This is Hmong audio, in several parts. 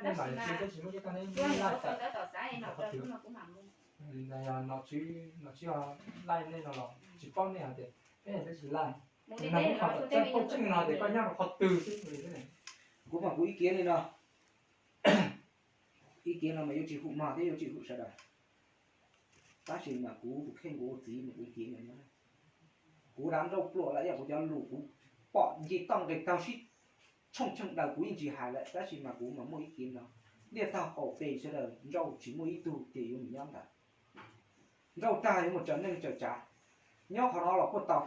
Nej mam li sim, tab sis muaj ib tag nej laij tawm qhov twg. Yog nom tswv, nom tswv laij nej no los tsis paub nej hais tias peb tab sis laij, nws no kuj txawj paub tseeb no tias koj nyob rau qhov twg xwb li. Kuv mas kuv ib kiav li no, ib kiav no mas yuav tsis hum mog thiab yuav tsis hum sawv daws, tab sis mas kuv tus kheej kuv ua txiv mas kuv ib kiav li no. Kuv dav nrauj pluam lawm yog kuv cov lus kuv pom nce toj nqis taug sib tshooj tsheej daws kuv yeej tsis hais lawm, tab sis mas kuv mas muaj ib kiav no, liaj tag qaum pes sawv daws nrauj tsis muaj ib tug ces yuav mus nyob ntawd. Nrauj tag yuav mus tsaws neej tsaws tsav, nyob qhov no los kuj tau.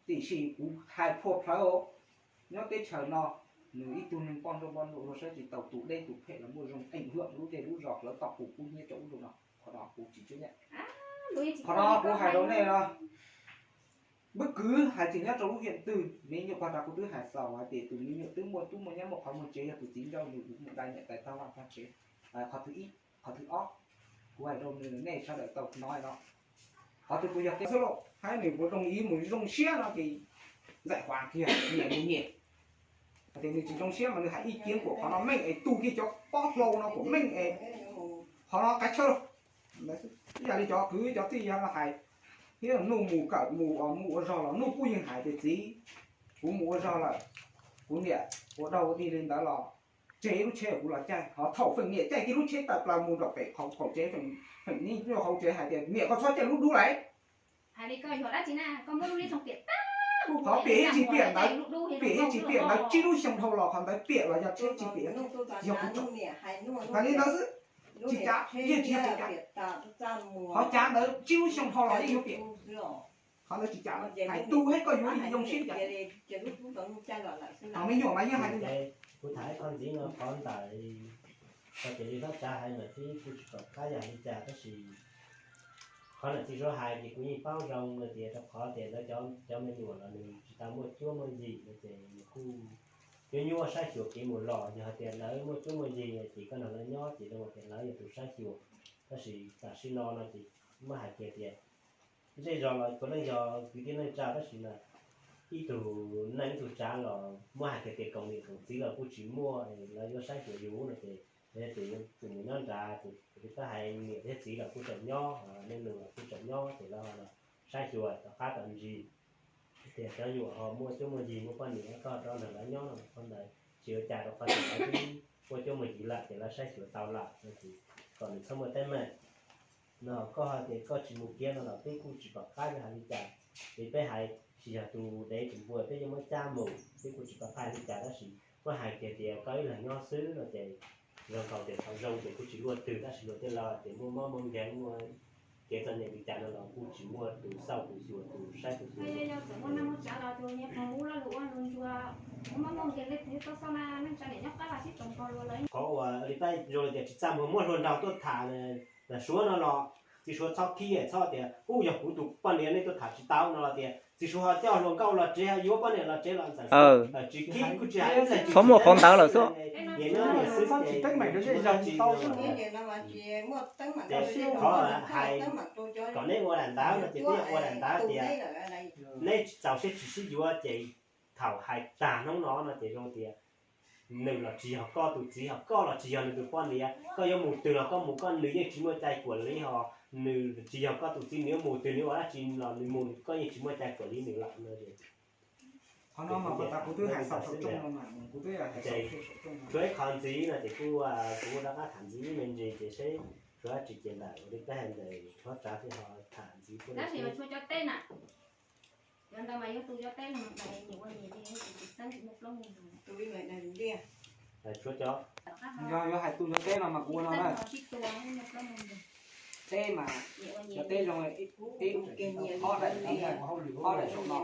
Tiam sis kuv hais phua plhawv, nyob teb chaws no nws ib tug neeg poj nrauj poj nruj luag saib tsis taus, tus deb tus phem los muaj zoo eem hwm lub zej lub zos lawv tau pum kub hnyiab rau ub rau no, qhov no kuv tsis tseeb. Qhov no kuv hais rau nej no, Npawg Kwv hais tias nyob rau lub hiam twg, me nyuam pog tas kuv twb hais xaus hais tias tus me nyuam twb muaj tub muaj nyab muaj qhov muaj tsev yog tus txiv nrauj nws kuv mus dai niam tais tag vaj tag tsev. Qhov thib ib, qhov thib ob, kuv hais rau nws nej sawv daws tau hnov no. Qhov twg kuv yog kev xwb lauj, hais nws puas zoo ib mus zoo siab no ces ntxaim qhuav kiag nyiam mus nyiam. Hais tias nws tsis zoo siab mas nws hais ib kiav kuam qhov no meej es tu kiag cov pob hlau no kuam meej es qhov no qab tshawb. Ib yam li cov kwv cov tij yog hais thiab, Nuj mus kawm mus mus ua zog los Nuj kuj yeej hais tias txiv, kuv mus ua zog lawm, kuv niam ua dog ua dig li ntawd los tseg ib lub tsheb kuv los caij, ho thaum feem niam caij kiag lub tsheb tawm plaws mus nram pem qhov qaum tsev, feem niam nyob hauv tsev hais tias niam koj txhob caij lub dub lauj. Qhov piam ib tsis piam ntawd, piam ib tsis piam ntawd tsib lub xyoo dhau los qhov ntawd piam los yog tsheb tsis piam, yog kuv tsom. Hais li ntawd xwb, tsis cav, yeej tsis yog tsis cav. Qhov cav ntawd tsib lub xyoo dhau los yeej yuav piam. Qhov ntawd tsis cav, hais tu thiab koj yuav zoo siab cas. Ho me nyuam mas yeej hais li ntawd. Kuv tham ib qho ntxiv no qhov ntawm hais tias li Hlob Tsav hais mas tib kuj tsis pom qab yog li cas, tab sis qhov niam txiv Suav hais ces kuv yeej paub zoo no tias rau qhov tias lawv cov me nyuam los nws tsis tau muaj cuab muaj yig no ces nws kuj nyuaj nyuaj saib xyuas kev mus los. Yog hais tias lawv muaj cuab muaj yig ces koj nrog lawv nyob ces zoo tias lawv yog tus saib xyuas, tab sis tam sim no no ces muab hais kiag tias zej zos los puav leej yog kwv tij neej tsa, tab sis mas ib tug neej ib tug tsav los muab hais kiag tias koom niam koom txiv los kuj tsis muaj, lawv yuav saib xyuas yus no ces lawv tias yuav tsum mus nyob nrad ces kuv twb hais niam thiab txiv los kuj tseem nyob, nej nus los kuj tseem nyob ces lawv saib xyuas tom qab tom ntsis tias cov nyuam ho muaj cuab muaj yig muaj poj niam, koj rov nrog lawv nyob no qhov ntawd tsis ua cas, rau qhov tias lawv twb muaj cuab muaj yig lawm ces lawv saib xyuas tau lawm no ces kom nws txhob muaj teeb meem. No koj hais tias koj tsis mus kiag no los peb kuj tsis pom qab yuav hais li cas, vim peb hais tsis yog tus dev tus npua peb yuav muab cab mus, peb kuj tsis pom qab li cas, tab sis muab hais kiag tias koj ib leeg nyob xwb no ces zoo nkaus tias thaum zoo ces kuj tsis luaj twg, tab sis luag tej laus tias muaj mob muaj nkeeg muaj kev txom nyem li cas no los kuj tsis muaj tus xauj tus xyuas tus saib tus xyuas. Qhov uas li peb zoo li tias tsis txaj muag muab hluas nraug tuaj tham, Suav no los txiv Suav txhob khib, txhob tias ub yog kuv tus poj niam nej tuaj tham tsis tau no los tias txiv Suav ho coj hluas nkauj los tsev, yuav poj niam los tsev los ntxawm tsis khib kuj tsis hais, txhob muaj qhov ntawd lawm xwb. Niam nyob niam xwb ces tsis muaj tsis, ces qhov hais kom neb ua daim ntawv no ces peb ua daim ntawv tias neb tsis txaus siab tsis sib yuav ces thaum hais tag hnub no no ces zoo tias nws los tsis yog koj tus txiv, ho koj los tsis yog nws tus poj niam, koj yuav mus twg los koj mus koj, nws yeej tsis muaj cai kuam li, ho nws tsis yog koj tus txiv, nws yuav mus twg nws ua dab tsi los nws mus, koj yeej tsis muaj cai kuam li nws lawm no. Qhov no mas kuv twb hais xaus saum rooj no, kuv twb hais xaus saum rooj no. Tshuav ib qho ntxiv no ces kuv, kuv rov qab tham ntxiv ib me ntsis ces seb tshuav dab tsi ces ntawm li peb hais ntawm Hlob Tsav thiaj ho tham ntxiv. Tab sis mas tshuav cov teb na, cov ntawd mas yog tus cov teb los mus tais ua nyias li, tsis xeeb tsis muaj plaub muaj ntug. Tshuav cov, yog yuav hais tus cov teb no mas kuv ua no na. Teb mas cov teb zoo, ib, ob daim, ob daim saum no,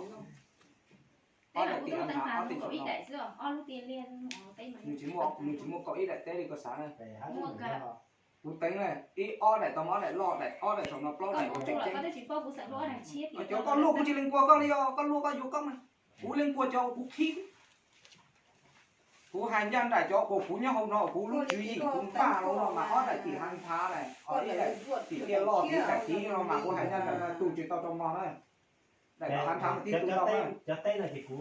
ob daim tiam no, ob daim saum no. Nws tsis muaj, nws tsis muaj kaum ib daim teb li koj xav na. Kuv teev na, ib ob daim tau mas ob daim loj, daim ob daim saum no plaub daim ua tseem ceeb. Cov koj luaj kuv tsis lees kuas koj li os, koj luaj koj yuav koj mas. Kuv lees kuas cov uas kuv khib. Kuv hais ncaj nraim cov uas kuv nyob hauv no, kuv lub tswv yim kuv npaj los no mas ob daim tim hav nthav, tim tiaj loj, tim daim tid no mas kuv hais ncaj nraim tus tsis tau rau mog na. Daim hav nthav mas tib tug tau na. Cov teb no ces kuv